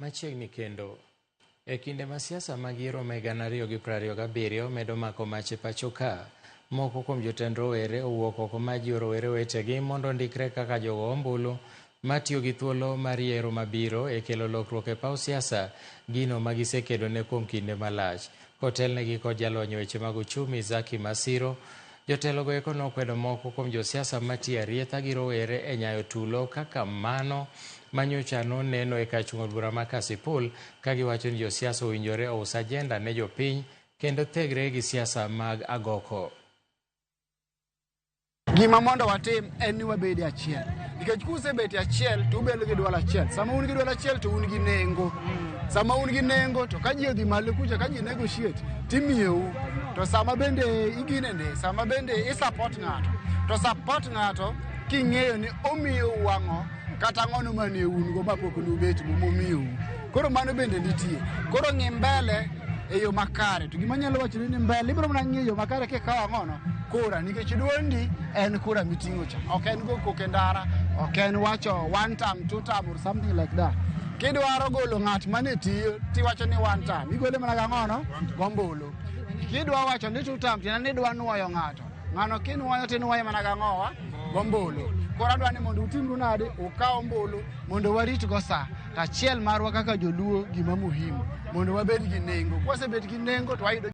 Machiegni kendo. E kinde ma siasa mag yiero ma 2027 medo mako mach e pacho ka, moko kuom jotend rowere owuok oko ma jiwo rowere wetegi mondo ondikre kaka jogo ombulu matiyo gi thuolo mar yiero mabiro e kelo lokruok e paw siasa, gino ma gisekedone kuom kinde malach. Kotelnegi kod jalony e weche mag uchumi Zaki Masiro, jotelogo eko nokwedo moko kuom josiasa matiyo arietha gi rowere e nyayo tulo kaka mano manyocha noneno e kar chung' od bura ma Kasipul ka giwacho ni josiasa owinjore ous ajenda ne jopiny kendo thegre gi siasa mag agoko. Gima mondo watim en ni wabed e achiel. Nikech kusebet e achiel to ubedo gi dwol achiel. Sama un gi dwol achiel to un gi nengo. Sama un gi nengo to ka ji odhi malo kucha ka ji negotiate timiyou. To sama bende iginene, sama bende i support ng'ato, to support ng'ato king'eyo ni omiyou ang'o kata ang'ono mane un go mapok nubet go momiyou. Koro mano bende nitie. Koro ng'i mbele e yo makare. To gima anyalo wacho ni mbele ibiro mana ng'iyo yo makare kikawo ang'ono kura nikech duondi en kura miting'o cha. Ok en go koko e ndara, ok en wacho one term, two term or something like that. Kidwaro golo ng'at mane tiyo tiwacho ni one term, igole mana gang'ono gombulu. Kidwa wacho ni two term, tiende ni idwa nuoyo ng'ato. Ng'ano kinuoyo tinuoye mana gang'owa gombulu. Koro adwa ni mondo utimru nade, ukaw ombulu mondo warit go sa. To achiel marwa kaka joluo gima muhimu mondo wabed gi nengo. Kwasebet gi nengo to wayudo